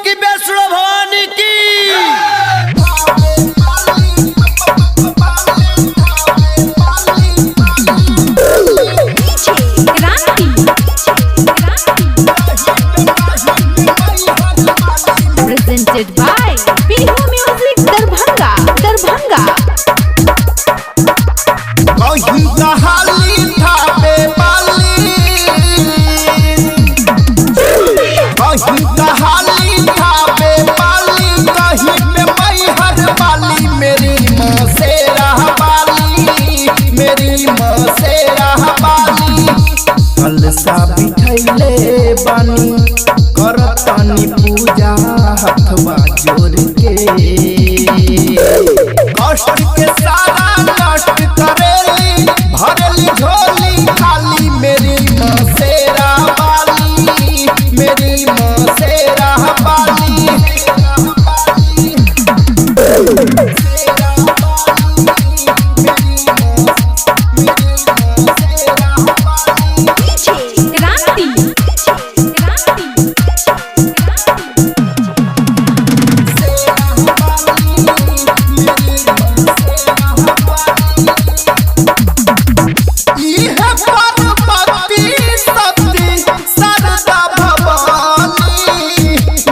Ki Vaishno Bhavani Ki. Presented by Bihu Music Darbhanga, Darbhanga. कहीं कहाली थापे पाली, कहीं कहाली थापे पाली, कहीं पे मैहर वाली मेरी माँ से रहबाली, मेरी माँ से रहबाली। कलसा बिठैले बानी करतानी पूजा हथवा जोड़ के, कष्ट के सारा नष्ट करेली भरली झोली खाली मेरी माँ से रहबाली, मेरी माँ से रहबाली। Kranti, Kranti, इहे पार्वती सती शारदा भवानी,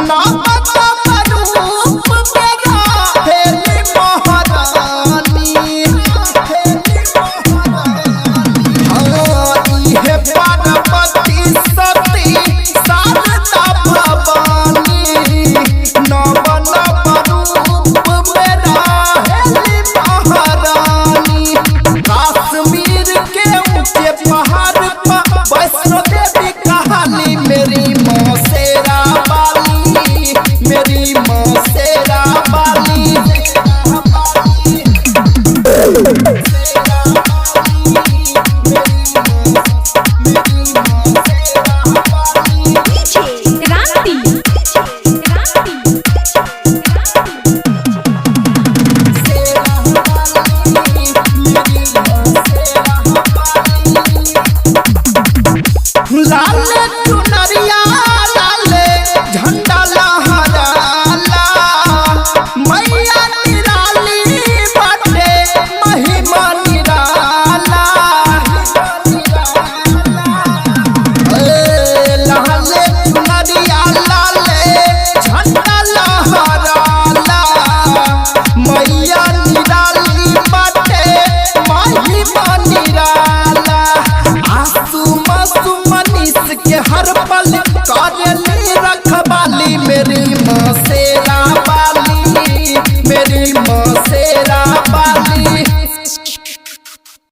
नवतम रूप मेरा हेली महारानी। हाँ, इहे पार्वती सती शारदा भवानी, नव नव रूप मेरा हेली महारानी। कश्मीर के ऊंचे पहाड़ पर वैष्णो देवी कहानी मेरी माँ से राबाली, मेरी माँ से राबाली। Kranti, Kranti, लाले चुनरिया लाले झंडा लहराला, मैया निराली बाटे महिमा निराला। ए, लाले चुनरिया लाले झंडा लहराला, मैया निराली बाटे महिमा निराला। आसू मासू मनीष के हर पल करली रखवाली मेरी माँ से।